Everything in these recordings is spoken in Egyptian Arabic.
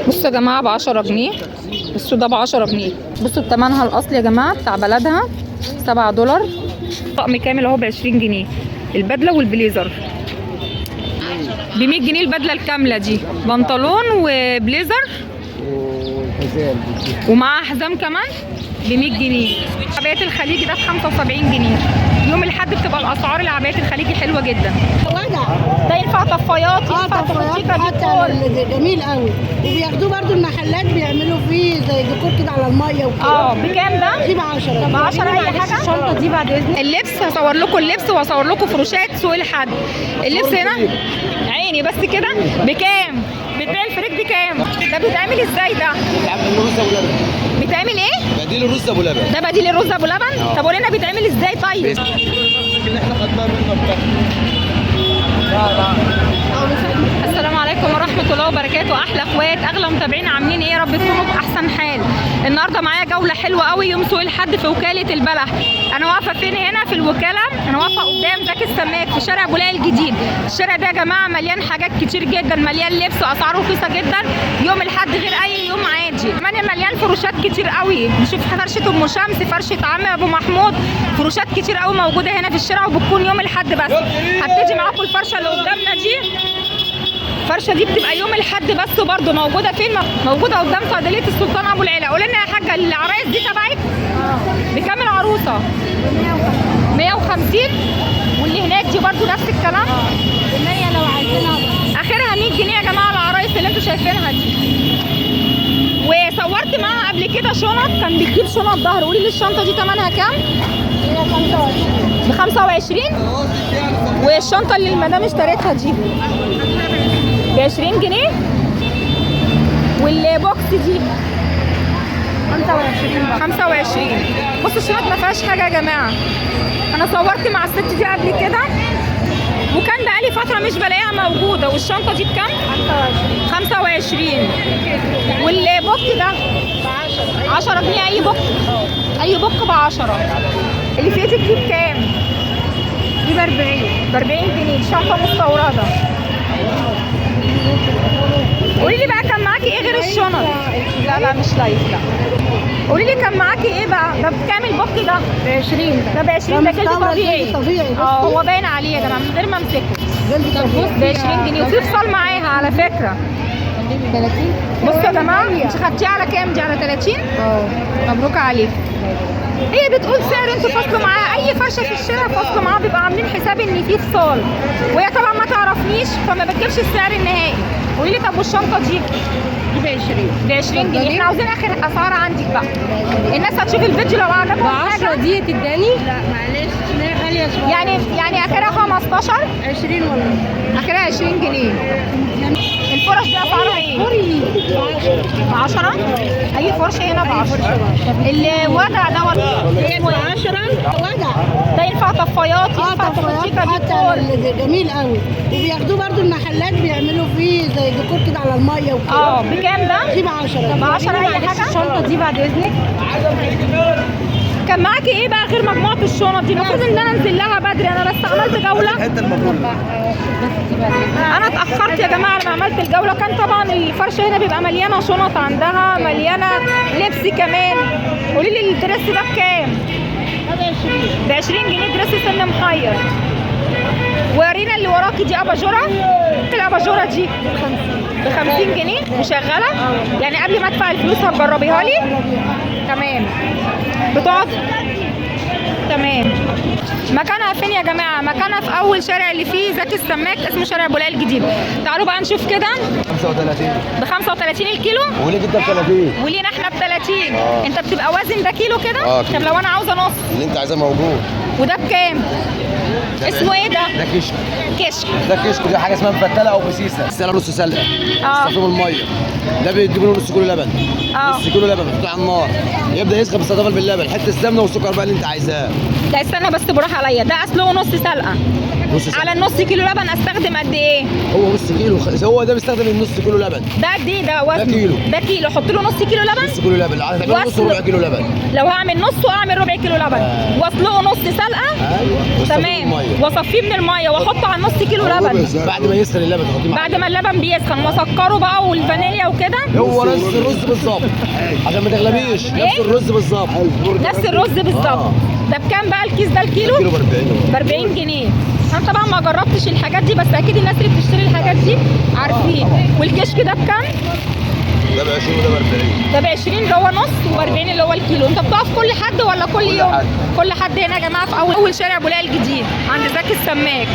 بصوا يا جماعة ب10 جنيه. بصوا ده ب10 جنيه. بصوا بتمنها الاصلي يا جماعة بتاع بلدها $7. طقم كامل اهو ب20 جنيه، البدلة والبليزر ب100 جنيه. البدلة الكاملة دي بنطلون وبليزر والحزام ومعاها حزام كمان ب100 جنيه. عبايات الخليجي ده ب75 جنيه. يوم الاحد بتبقى الاسعار العبايات الخليجي حلوة جدا. وجع. ده ينفع طفايات، ينفع طفايات تحطيه حتى كديكور. جميل قوي، وبياخدوه برضو المحلات بيعملوا فيه زي ديكور كده على المية وكده. بكام ده؟ دي ب10. ب10 اي حاجة. الشنطة دي بعد اذنك. اللبس هصور لكم اللبس وهصور لكم فروشات سوق الحد. اللبس هنا عيني بس كده. بكام؟ بتبيع الفريك بكام؟ ده بيتعمل ازاي ده؟ بيتعمل رز ابو لبن. بيتعمل ايه؟ بديل الرز ابو لبن. ده بديل الرز ابو لبن؟ طب قول لنا بيتعمل ازاي طيب؟ اللي احنا خدناه منه. السلام عليكم ورحمة الله وبركاته. أحلى أخوات، أغلى متابعين، عاملين إيه؟ يا رب تكونوا بأحسن حال. النهاردة معايا جولة حلوة قوي يوم سوق الحد في وكالة البلح. أنا واقفة فين هنا في الوكالة؟ أنا واقفة قدام زكي السماك في شارع بولاق الجديد. الشارع ده يا جماعة مليان حاجات كتير جدا، مليان لبس وأسعاره رخيصة جدا. يوم الحد غير أي يوم عادي. كمان مليان فروشات كتير قوي. نشوف فرشة أم شمس، فرشة عم أبو محمود، فروشات كتير قوي موجودة هنا في الشارع وبتكون يوم الحد بس. هبتدي معاكم الفرشة اللي قدامنا دي. الفرشة دي بتبقى يوم الحد بس برضو. موجودة فين؟ موجودة قدام صيدلية السلطان ابو العلا. قولي لنا يا حاجة، العرايس دي تبعك؟ بكام العروسة؟ 150. واللي هناك دي برضو نفس الكلام؟ 100 لو عايزينها. اخرها 100 جنيه يا جماعة العرايس اللي انتوا شايفينها دي. وصورت معاها قبل كده شنط، كان بتجيب شنط ظهر. قولي لي الشنطة دي ثمنها كام؟ 125. ب 25. والشنطه اللي المدام اشتريتها دي ب 20 جنيه. وال box دي 25. 25. بصوا الشنط ما فيهاش حاجة يا جماعة. انا صورت مع الست دي قبل كده وكان بقالي فترة مش بلاقيها موجودة. والشنطه دي بكام؟ 25. وال box ده 10 جنيه. اي box، اي box ب 10. اللي في ايدك دي بكام؟ دي ب 40. ب 40 جنيه. شنطه مستورده. قولي لي بقى كان معاكي ايه غير الشنط؟ لا لا مش live، لا. قولي لي كان معاكي ايه بقى؟ ده بكام ال box ده؟ ب 20. ده ب 20. ده جلد مستورد، طبيعي. جلد طبيعي. هو باين عليه يا جماعة من غير ما امسكه. جلد طبيعي. ب 20 جنيه وفي فصال معاها على فكرة. 30. بصوا يا جماعة، انت خدتيها على كام دي؟ على 30؟ مبروك عليك. هي بتقول سعر، انتوا فاصلوا معاها. اي فرشه في الشارع فاصلوا معاها، بيبقى عاملين حساب ان في فصال، وهي طبعا ما تعرفنيش فما بتجيبش السعر النهائي. قولي لي طب والشنطه دي؟ دي ب 20. ب 20 جنيه. احنا عاوزين اخر اسعار عندك بقى. الناس هتشوف الفيديو لو عجبهم ب10 حاجة. دي تداني؟ لا معلش هي غالية شوية. يعني اخرها 15، 20 والله. اخرها 20 جنيه. الفرش دي اسعارها ايه؟ ب 10. اي فرشه هنا ب 10. الوجع ده ولا اسمه ايه؟ 10. وجع. ده ينفع طفايات، ينفع تحطيه طفايات كديكور. حتى جميل قوي، وبياخدوه برضو المحلات بيعملوا فيه زي ديكور كده على المية وكده. بكام ده؟ دي ب 10. ب 10 اي حاجة. الشنطة دي بعد اذنك. كان معاكي ايه بقى غير مجموعة الشنط دي؟ المفروض ان انا انزل لها بدري، انا بس عملت جولة. الحتة المبلوله. انا اتاخرت يا جماعة لما عملت الجولة. كان طبعا الفرشة هنا بيبقى مليانة شنط، عندها مليانة لبس كمان. قولي لي ال dress ده بكام؟ ب 20 جنيه. dress سن محير. ورينا اللي وراكي دي اباجوره. الاباجوره دي ب 50 جنيه وشغالة. يعني قبل ما ادفع الفلوس هتجربيها لي؟ تمام. بتقعد تمام. مكانها فين يا جماعة؟ مكانها في اول شارع اللي فيه زكي السماك، اسمه شارع بولاق الجديد. تعالوا بقى نشوف كده. 35. ب 35 الكيلو؟ وليك انت ب 30. ولينا احنا ب 30. انت بتبقى وزن ده كيلو كده؟ كيلو. طب لو انا عاوزه نص؟ اللي انت عايزاه موجود. وده بكام؟ اسمه ايه ده؟ ده كشك. كشك. ده كشك. دي حاجة اسمها مفتله او بسيسه. السلقه نص سلقه. صفي من المية. ده بيديله نص كيلو لبن. نص كيلو لبن بتحطه على النار، يبدا يسخن بس باللبن، حتة السمنة والسكر بقى اللي انت عايزاه. لا استنى بس براح عليا. ده اسلقه نص سلقه. نص سلقه. على النص كيلو لبن استخدم قد ايه؟ هو نص كيلو، هو ده بيستخدم النص كيلو لبن. ده قد ايه ده وزنه؟ ده كيلو. ده كيلو، احط له نص كيلو لبن؟ نص كيلو لبن، هتعمل نص ربع كيلو لبن. لو هعمل نص واعمل ربع كيلو لبن، واسلقه نص سلقه. ايوه تمام، واصفيه من المية واحطه على النص كيلو لبن. بعد ما يسخن اللبن تحطيه، بعد ما اللبن بيسخن واسكره بقى والفانيليا وكده. هو نفس الرز بالظبط عشان ما تغلبيش. نفس الرز بالظبط. نفس الرز بالظبط. ده بكام بقى الكيس ده؟ الكيلو؟ كيلو ب 40. ب 40 جنيه. انا طبعا ما جربتش الحاجات دي، بس اكيد الناس اللي بتشتري الحاجات دي عارفين. والكشك ده بكام؟ ده ب 20 وده ب 40. ده ب 20 اللي هو نص، و 40 اللي هو الكيلو. انت بتقف كل حد ولا كل يوم؟ حد. كل حد هنا يا جماعة في اول شارع بولاق الجديد عند زكي السماك.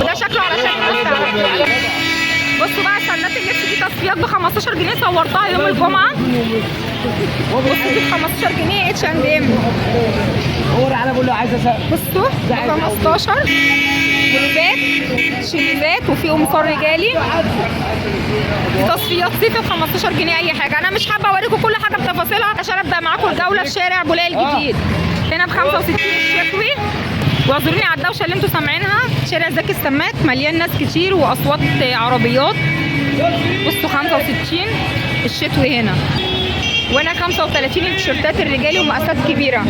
وده شكله على شكل. بصوا بقى سلات اللبس دي تصفيات ب 15 جنيه، صورتها يوم الجمعة. بصوا دي ب 15 جنيه اتش اند ام. هو انا بقول له عايز اسال. بصوا ب 15 بلوزات شميزات وفي قمصان رجالي. تصفيات صيفي ب 15 جنيه اي حاجة. انا مش حابة اوريكم كل حاجة بتفاصيلها عشان ابدا معاكم الجولة في شارع بولاق الجديد. هنا ب 65 الشتوي. واعذروني على الدوشة اللي انتوا سامعينها، شارع زكي السماك مليان ناس كتير واصوات عربيات. بصوا 65 الشتوي هنا، وهنا 35 التيشيرتات الرجالي ومقاسات كبيرة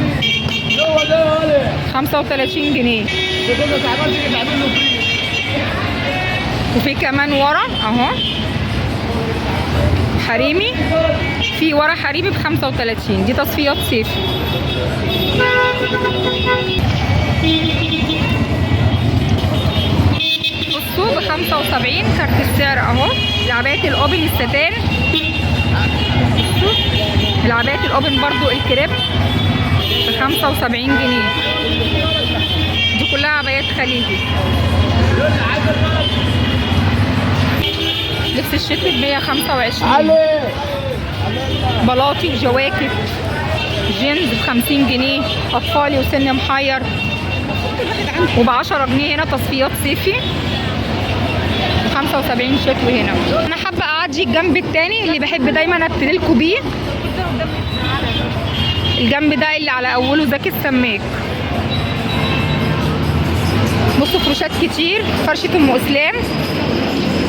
35 جنيه. وفي كمان ورا اهو حريمي، في ورا حريمي ب 35. دي تصفيات صيفي. بصوا ب 75 كارت السعر اهو. العبايات ال open الستان، العبايات ال open برضو الكريب ب 75 جنيه. دي كلها عبايات خليجي. لبس الشتوي ب 125. بلاطي وجواكت جينز ب 50 جنيه، اطفالي وسن محير. وب 10 جنيه هنا تصفيات صيفي. 75 شتوي هنا. انا حابة اعدي الجنب التاني اللي بحب دايما ابتدي لكم بيه، الجنب ده اللي على اوله زكي السماك. بصوا فروشات كتير. فرشه ام اسلام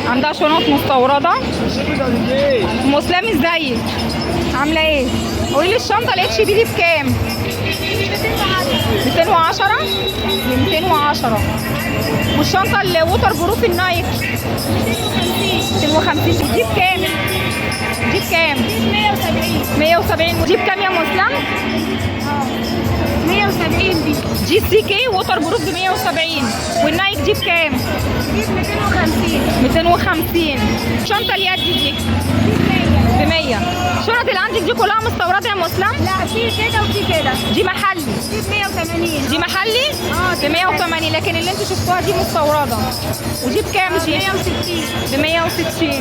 عندها شنط مستورده. ام اسلام ازيك؟ عامله ايه؟ قولي لي الشنطة ال HP دي بكام؟ 210. 210. والشنطه ال waterproof ال Nike 250. دي بكام؟ دي بكام؟ 170. 170. دي بكام يا ام اسلام؟ 170 دي. دي CK waterproof ب 170. وال Nike دي بكام؟ دي ب 250. 250. الشنطة اليد دي ب 100. الشنط اللي عندك دي كلها مستورده يا ام اسلام؟ لا في كده وفي كده. دي محلي. دي ب 180. دي محلي؟ ب 180، لكن اللي انتوا شفتوها دي مستورده. ودي بكام دي؟ 160. ب 160.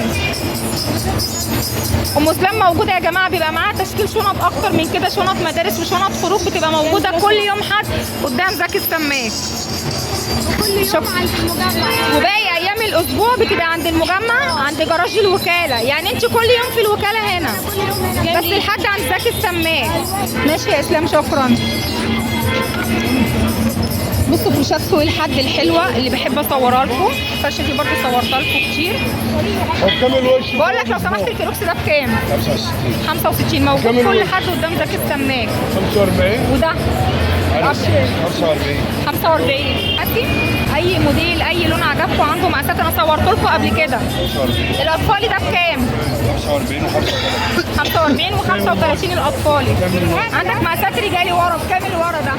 ام اسلام موجودة يا جماعة، بيبقى معاها تشكيل شنط اكتر من كده، شنط مدارس وشنط خروج بتبقى موجودة كل يوم حد قدام زكي السماك. وكل يوم عند المجمع. وباقي ايام الاسبوع بتبقى عند المجمع عند جراج الوكالة، يعني انت كل يوم في الوكالة هنا. كل يوم هنا. بس الحد عند زكي السماك. ماشي يا اسلام، شكرا. بصوا فرشات سوق الحد الحلوة اللي بحب اصورها لكم. الفرشة دي برضه صورتها لكم كتير. بقول لك لو سمحت الكروكس ده بكام؟ 65. 65 موجود كل حد قدام زكي السماك. 45. وده 45. 45. اي موديل اي لون عجبكم عنده مقاسات، انا صورت لكم قبل كده. الاطفالي ده بكام؟ 45 و35. 45 و35 الاطفالي. عندك مقاسات رجالي ورا بكام اللي ورا ده؟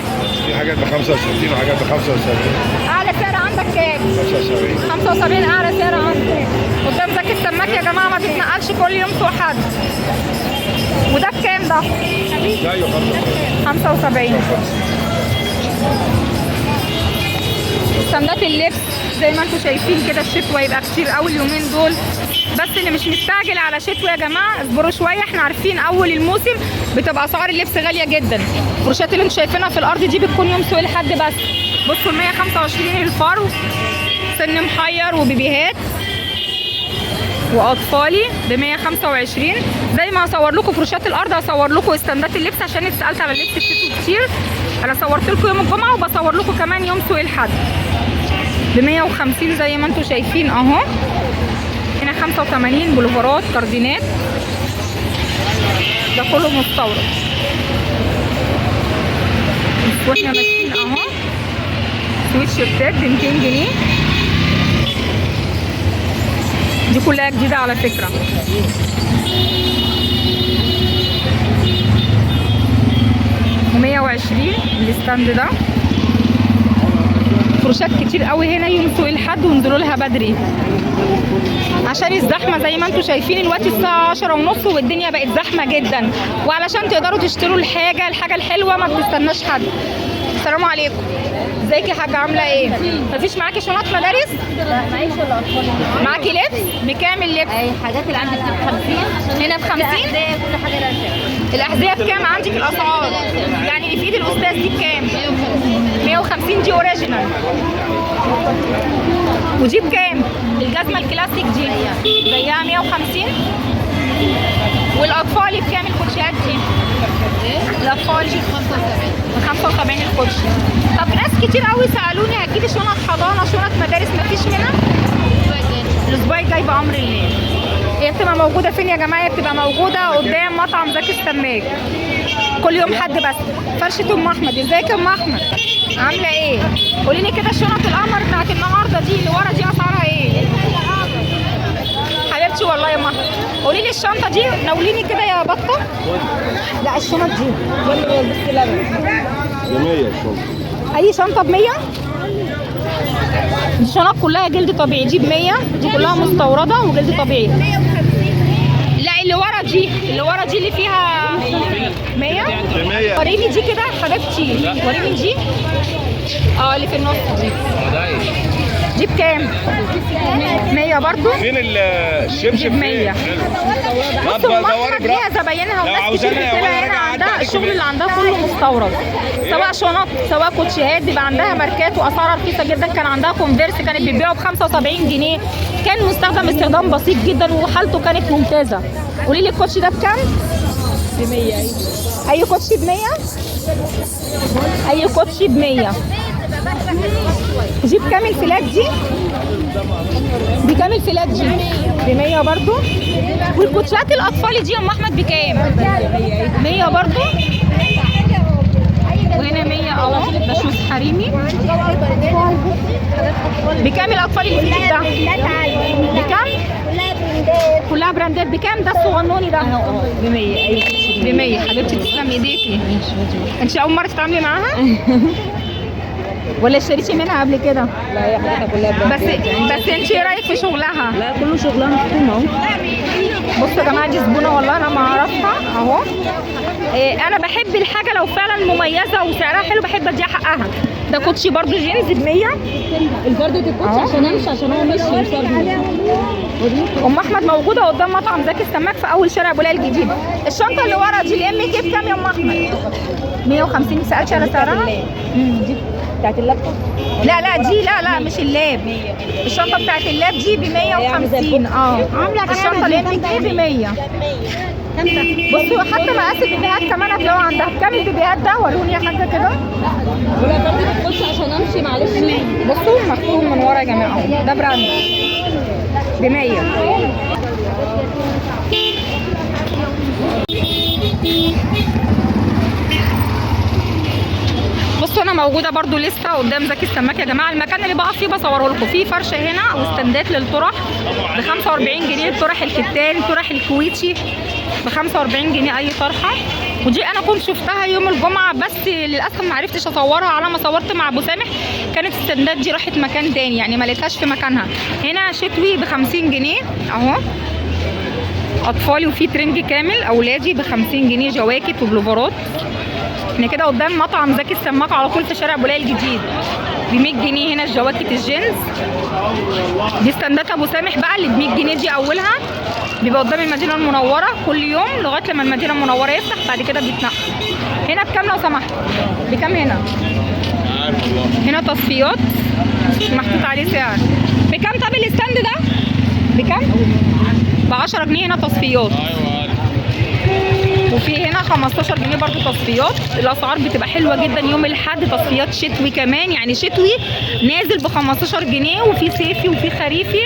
في حاجات ب 65 وحاجات ب 75. اعلى سعر عندك كام؟ 75. 75 اعلى سعر عندك. قدام زكي السماك يا جماعة ما بيتنقلش كل يوم سوق حد. وده بكام ده؟ ايوه 75. ستاندات اللبس زي ما انتم شايفين كده، الشتوى يبقى كتير قوي اليومين دول، بس اللي مش مستعجل على شتوى يا جماعة اصبروا شوية، احنا عارفين اول الموسم بتبقى اسعار اللبس غالية جدا. الفروشات اللي انتم شايفينها في الارض دي بتكون يوم سوق الحد بس. بصوا ال 125 الفرو، سن محير وبيبيهات واطفالي ب 125. زي ما هصور لكم فروشات الارض هصور لكم استندات اللبس عشان اتسالت على اللبس الشتوي كتير. انا صورت لكم يوم الجمعة وبصور لكم كمان يوم سوق الحد. ب 150 زي ما انتم شايفين اهو. هنا 85 بلوفرات كاردينات، ده كله مستورد. واحنا ماشيين اهو سويت شيرتات ب 200 جنيه، دي كلها جديدة على فكرة. و120 ال stand ده. فروشات كتير قوي هنا يوم سوق الحد، وانزلوا لها بدري عشان الزحمة زي ما انتم شايفين. الوقت الساعة 10:30 والدنيا بقت زحمة جدا، وعلشان تقدروا تشتروا الحاجة الحلوة ما بتستناش حد. السلام عليكم، ازيك يا حاجة، عامله ايه؟ مفيش معاكي شنط مدارس؟ لا معيش ولا اطفال. معاكي لبس؟ بكام اللبس؟ اي حاجات اللي عندك ب 50. هنا ب 50؟ كل حاجة لها سعر. الاحذية بكام عندك الاسعار؟ يعني اللي في ايد الاستاذ دي بكام؟ 150 دي original. ودي بكام؟ الجزمة الكلاسيك دي زيها 150. والاطفال بكام الكوتشيات دي؟ الاطفال ب 75 الكوتشي. طب ناس كتير قوي سالوني هتجيبي شنط حضانة شنط مدارس، مفيش منها؟ الاسبوع الجاي بامر الله. هي بتبقى موجودة فين يا جماعة؟ هي بتبقى موجودة قدام مطعم زكي السماك كل يوم حد بس. فرشه ام احمد، ازيك يا ام احمد؟ عامله ايه؟ قولي لي كده شنط القمر بتاعت النهارده دي اللي ورا دي اسعارها ايه؟ حبيبتي والله يا ام احمد، قولي لي الشنطة دي، ناوليني كده يا بطه. لا الشنط دي ب 100 الشنطة. اي شنطه ب 100؟ دي شنط كلها جلد طبيعي، دي ب 100، دي كلها مستورده وجلد طبيعي. لا اللي ورا دي، اللي ورا دي اللي فيها 100؟ ب 100. وريني دي كده حبيبتي، وريني دي. اللي في النص دي. دي بكام؟ 100 برضو؟ فين الشبشب؟ ب 100. بصوا ام احمد ليها زباينها وناس كتير بتلاقي هنا عندها الشغل اللي عندها كله مستورد، سواء شنط سواء كوتشيهات، بيبقى عندها ماركات واسعارها رخيصة جدا. كان عندها كونفيرس كانت بتبيعه ب 75 جنيه، كان مستخدم استخدام بسيط جدا وحالته كانت ممتازة. قولي لي الكوتشي ده بكام؟ ب 100. اي كوتشي ب 100؟ اي كوتشي ب 100. دي بكام ال flat دي؟ بكام ال flat دي؟ ب 100 برضو. والكوتشات الاطفال دي يا ام احمد بكام؟ 100 برضو. وهنا 100 اهو، ده shoes حريمي. بكام الاطفال اللي في ايدك ده؟ بكام؟ كلها براندات. بكام ده الصغنوني ده؟ ب 100. ب 100 حبيبتي، تسلم ايديكي. انت اول مرة تتعاملي معاها؟ ولا اشتريتي منها قبل كده؟ لا هي حاجاتها كلها براندات. بس انت ايه رايك في شغلها؟ لا كله شغلها مختوم اهو. بصوا يا جماعة دي زبونه والله انا ما اعرفها اهو. انا بحب الحاجة لو فعلا مميزة وسعرها حلو بحب اديها حقها. ده كوتشي برضو جينز ب 100. الفردة الكوتشي عشان امشي، عشان هو مشي وسابني. ام احمد موجودة قدام مطعم زكي السماك في اول شارع بولاق الجديد. الشنطة اللي ورا دي ال MK بكام يا ام احمد؟ 150. سالتي على سعرها؟ دي بتاعت اللابتوب؟ لا لا دي لا مش ال lap. الشنطة بتاعت ال lap دي ب 150. الشنطة ال MK ب 100. بصوا حتى مقاس البيبيهات كمان هتلاقوها عندها. بكام البيبيهات ده؟ وروني يا حاجة كده. ولا فردة الكوتشي عشان امشي معلش. بصوا مختوم من ورا يا جماعة اهو، ده brand ب 100. بصوا انا موجودة برضو لسه قدام زكي السماك يا جماعة. المكان اللي بقف فيه بصورة لكم. في فرشه هنا وستاندات للطرح ب 45 جنيه، طرح الكتان، طرح الكويتي ب 45 جنيه اي طرحه. ودي انا كنت شفتها يوم الجمعة بس للاسف ما عرفتش اصورها، على ما صورت مع ابو سامح كانت الستاندات دي راحت مكان تاني، يعني ما لقيتهاش في مكانها. هنا شتوي ب 50 جنيه اهو، اطفالي، وفي ترنج كامل اولادي ب 50 جنيه، جواكت وبلوفرات. احنا كده قدام مطعم زكي السماك على طول في شارع بولاق الجديد ب 100 جنيه. هنا الجواكت الجينز دي ستاندات ابو سامح بقى اللي ب 100 جنيه دي اولها، بيبقى قدام المدينة المنورة كل يوم لغاية لما المدينة المنورة يفتح، بعد كده بيتنقل. هنا بكام لو سمحت؟ بكام هنا؟ هنا تصفيات محطوط عليه سعر. بكام طب ال stand ده؟ بكام؟ ب 10 جنيه. هنا تصفيات. وفي هنا 15 جنيه برضو تصفيات. الاسعار بتبقى حلوة جدا يوم الاحد، تصفيات شتوي كمان، يعني شتوي نازل ب 15 جنيه، وفي صيفي وفي خريفي.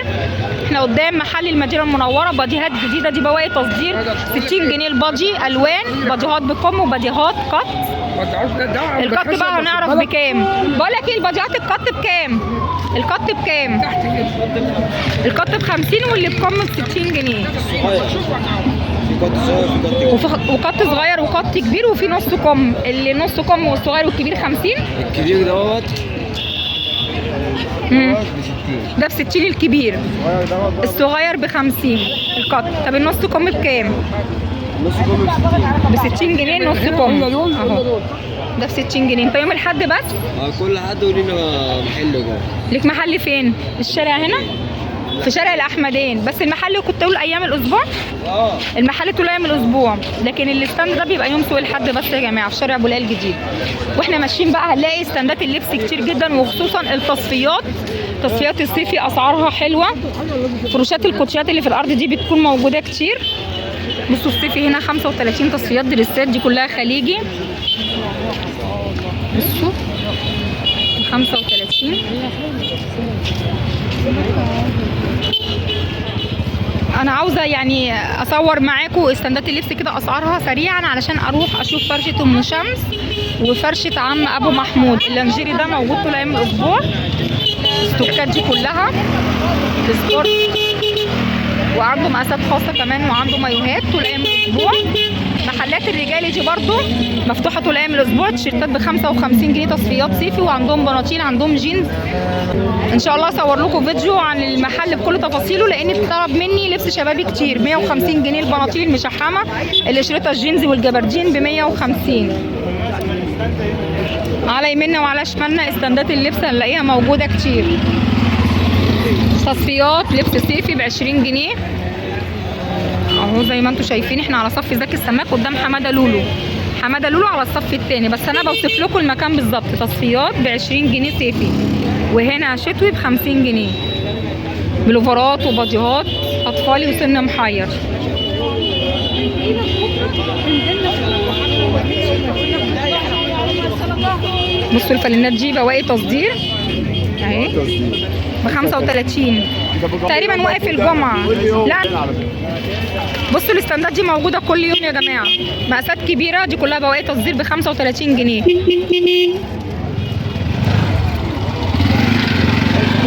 احنا قدام محل المدينة المنورة، باديهات جديدة دي بواقي تصدير 60 جنيه البادي، الوان باديهات بكم وباديهات قط. القط بقى هنعرف بكام. بقول لك ايه، الباديهات القط بكام؟ القط بكام؟ القط ب 50 واللي بكم ب 60 جنيه. وقط صغير وقط كبير، وفي نص كم، اللي نص كم والصغير والكبير 50. الكبير دوت ده ب 60 الكبير، الصغير ب 50 القط. طب النص كم بكام؟ نص كم ب 60 جنيه النص كم اهو، ده ب 60 جنيه. انت يوم الاحد بس؟ كل حد ولينا محل جوه. ليك محل فين؟ الشارع هنا؟ في شارع الاحمدين. بس المحل كنت طول ايام الاسبوع؟ المحل طول ايام الاسبوع، لكن ال stand ده بيبقى يوم سوق الحد بس يا جماعة، في شارع بولاق الجديد. واحنا ماشيين بقى هنلاقي ستاندات اللبس كتير جدا، وخصوصا التصفيات، تصفيات الصيفي اسعارها حلوة. فروشات الكوتشيات اللي في الارض دي بتكون موجودة كتير. بصوا الصيفي هنا 35 تصفيات دريسات، دي كلها خليجي. بصوا 35. انا عاوزه يعني اصور معاكم استندات اللبس كده اسعارها سريعا، علشان اروح اشوف فرشه ام شمس وفرشه عم ابو محمود. اللانجيري ده موجود طول ايام الاسبوع، الستوكات دي كلها ال sport، وعنده مقاسات خاصة كمان، وعنده مايوهات طول ايام الاسبوع. محلات الرجالي دي برضو مفتوحة طول ايام الاسبوع، تيشيرتات ب 55 جنيه تصفيات صيفي، وعندهم بناطيل، عندهم جينز. ان شاء الله اصور لكم فيديو عن المحل بكل تفاصيله، لان اتطلب مني لبس شبابي كتير. 150 جنيه البناطيل المشحمه، الاشرطة الجينز والجبردين ب 150. على يميننا وعلى شمالنا استندات اللبس هنلاقيها موجودة كتير. تصفيات لبس صيفي ب 20 جنيه اهو، زي ما انتم شايفين احنا على صف زكي السماك قدام حمادة لولو. حمادة لولو على الصف الثاني، بس انا بوصف لكم المكان بالظبط. تصفيات ب 20 جنيه صيفي، وهنا شتوي ب 50 جنيه، بلوفرات وباديهات اطفالي وسن محير. بصوا الفانلات دي بواقي تصدير اهي ب 35 تقريبا، واقف الجمعة. لا بصوا الاستندات دي موجودة كل يوم يا جماعة، مقاسات كبيرة دي كلها بواقي تصدير ب 35 جنيه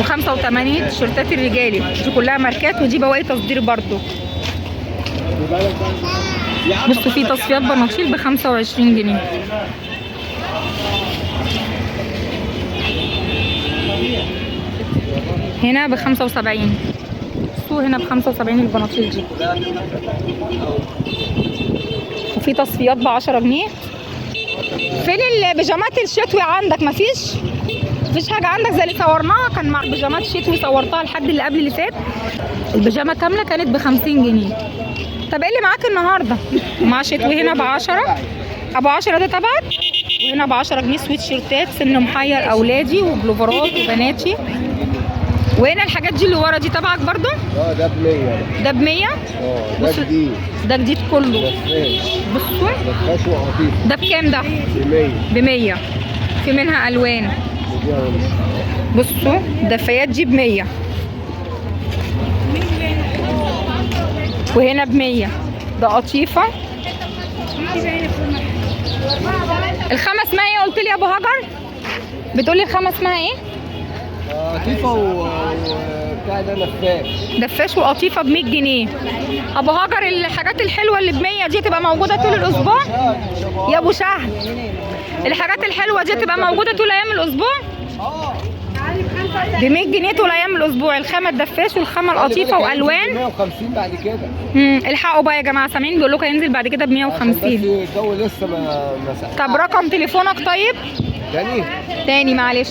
و85. تيشيرتات الرجالي دي كلها ماركات، ودي بواقي تصدير برضو. بصوا في تصفيات بناطيل ب 25 جنيه. هنا ب 75. بصوا هنا ب 75 البناطيل دي. وفي تصفيات ب 10 جنيه. فين البيجامات الشتوي عندك؟ مفيش؟ مفيش حاجة عندك زي اللي صورناها؟ كان مع بيجامات شتوي صورتها لحد اللي قبل اللي فات، البيجامه كاملة كانت ب 50 جنيه. طب ايه اللي معاك النهارده؟ مع شتوي هنا ب 10، ابو 10 ده تبعك، وهنا ب 10 جنيه سويت شيرتات سن محير اولادي وبلوفرات وبناتي. وهنا الحاجات دي اللي ورا دي تبعك برضو؟ ده ب 100. ده ب 100؟ ده جديد، ده جديد كله. ده fresh. بصوا ده fresh وقطيفه. ده بكام ده؟ ب 100. ب 100. في منها الوان. بصوا دفايات دي ب 100، وهنا ب 100. ده قطيفة. الخامة اسمها ايه قلت لي يا ابو هاجر؟ بتقولي الخامة اسمها ايه؟ قطيفة وبتاع ده نفاش. دفاش وقطيفه ب 100 جنيه. ابو هاجر الحاجات الحلوة اللي ب 100 دي تبقى موجودة طول الاسبوع؟ يا ابو شهد الحاجات الحلوة دي تبقى موجودة طول ايام الاسبوع؟ ب 100 جنيه طول ايام الاسبوع. الخامة الدفاش والخامه القطيفه والوان. 150 بعد كده. الحقوا بقى يا جماعة، سامعين بيقول لكم هينزل بعد كده ب 150. بس الجو لسه ما طب رقم تليفونك طيب؟ تاني معلش.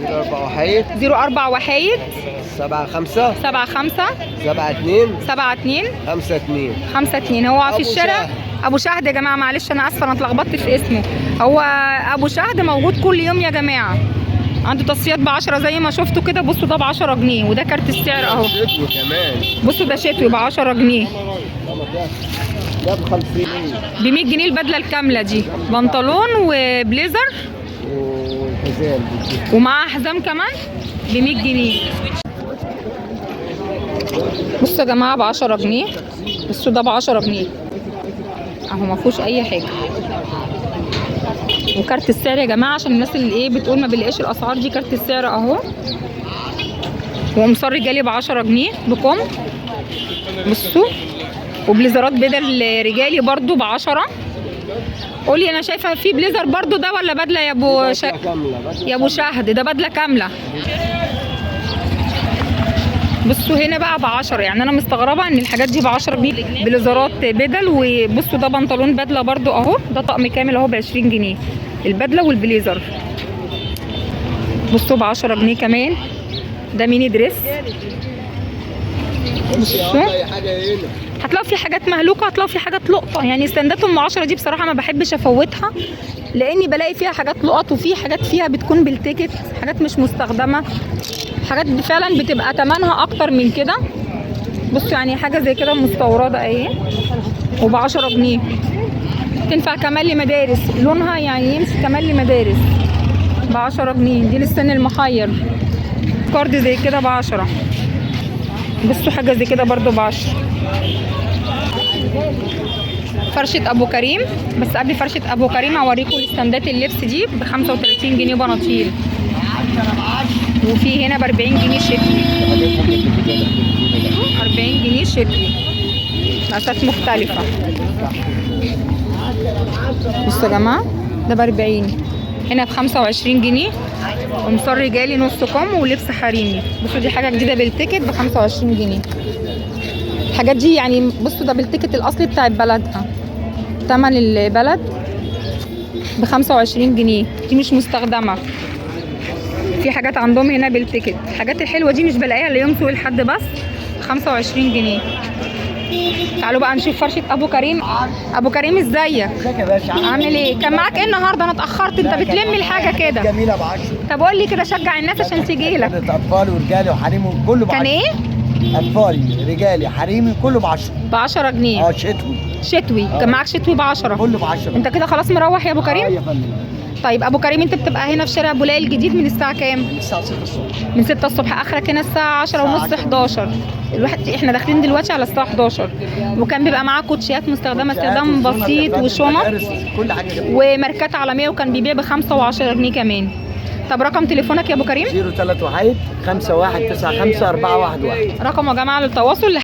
04 04 وحيد 75 75 72 72 52 52. هو في الشارع ابو شهد يا جماعة، معلش انا اسفه انا اتلخبطت في اسمه. هو ابو شهد موجود كل يوم يا جماعة، عنده تصفيات ب 10 زي ما شفتوا كده. بصوا ده ب 10 جنيه، وده كارت السعر اهو. شتوي كمان. بصوا ده شتوي ب 10 جنيه. ده ب 50. ب 100 جنيه البدلة الكاملة دي، بنطلون وبليزر وحزام، ومعاها حزام كمان ب 100 جنيه. بصوا يا جماعة ب 10 جنيه. بصوا ده ب 10 جنيه اهو، ما فيهوش اي حاجة. وكارت السعر يا جماعة عشان الناس اللي ايه بتقول ما بنلاقيش الاسعار دي، كارت السعر اهو. وقمصان رجالي ب 10 جنيه بكم. بصوا وبليزرات بدل رجالي برضو ب 10. قولي انا شايفه في بليزر برضو ده ولا بدله يا ابو يا ابو شهد؟ ده بدله كاملة. بصوا هنا بقى ب 10، يعني انا مستغربه ان الحاجات دي ب 10 جنيه. بليزرات بدل، وبصوا ده بنطلون بدله برضو اهو، ده طقم كامل اهو ب 20 جنيه البدلة والبليزر. بصوا ب 10 جنيه كمان. ده mini dress. بصوا هتلاقوا في حاجات مهلوكه، هتلاقوا في حاجات لقطة. يعني استندات ام 10 دي بصراحة ما بحبش افوتها، لاني بلاقي فيها حاجات لقط، وفي حاجات فيها بتكون بال ticket، حاجات مش مستخدمة، حاجات فعلا بتبقى تمنها اكتر من كده. بصوا يعني حاجة زي كده مستورده اهي وب 10 جنيه، تنفع كمان لمدارس، لونها يعني يمشي كمان لمدارس ب 10 جنيه. دي للسن المحير. كارد زي كده ب 10. بصوا حاجة زي كده برضو ب 10. فرشة أبو كريم، بس قبل فرشة أبو كريم هوريكم الاستندات اللبس دي ب 35 جنيه بناطيل، وفي هنا ب 40 جنيه شتوي، 40 جنيه شتوي، مقاسات مختلفة. بصوا يا جماعة ده ب 40، هنا ب 25 جنيه قمصان رجالي نص كم ولبس حريمي. بصوا دي حاجة جديدة بال ticket ب 25 جنيه. الحاجات دي يعني بصوا ده بال ticket الأصلي بتاع بلدها، تمن البلد ب 25 جنيه، دي مش مستخدمة. في حاجات عندهم هنا بال ticket، الحاجات الحلوة دي مش بلاقيها الا يوم سوق الحد بس، 25 جنيه. تعالوا بقى نشوف فرشة أبو كريم. أبو كريم ازيك؟ ازيك يا باشا؟ عامل ايه؟ كان معاك ايه النهارده؟ انا اتأخرت، انت بتلم الحاجة كده. جميلة ب 10. طب قول لي كده شجع الناس عشان تيجي لك. كانت اطفال ورجالي وحريمي كله ب 10. كان ايه؟ اطفالي رجالي حريمي كله ب 10. ب 10 جنيه. شتوي. شتوي، كان معاك شتوي ب 10. كله ب 10. انت كده خلاص مروح يا ابو كريم؟ يا فندم. طيب ابو كريم انت بتبقى هنا في شارع بولاق الجديد من الساعة كام؟ من الساعة 6 الصبح. من 6 الصبح، اخرك هنا الساعة 10:30 11. الواحد احنا داخلين دلوقتي على الساعة 11. وكان بيبقى معاه كوتشيات مستخدمة استخدام بسيط وشنط كل حاجة وماركات عالمية، وكان بيبيع ب 5 و10 جنيه كمان. طب رقم تليفونك يا ابو كريم؟ 031 5195 411. رقم يا جماعة للتواصل.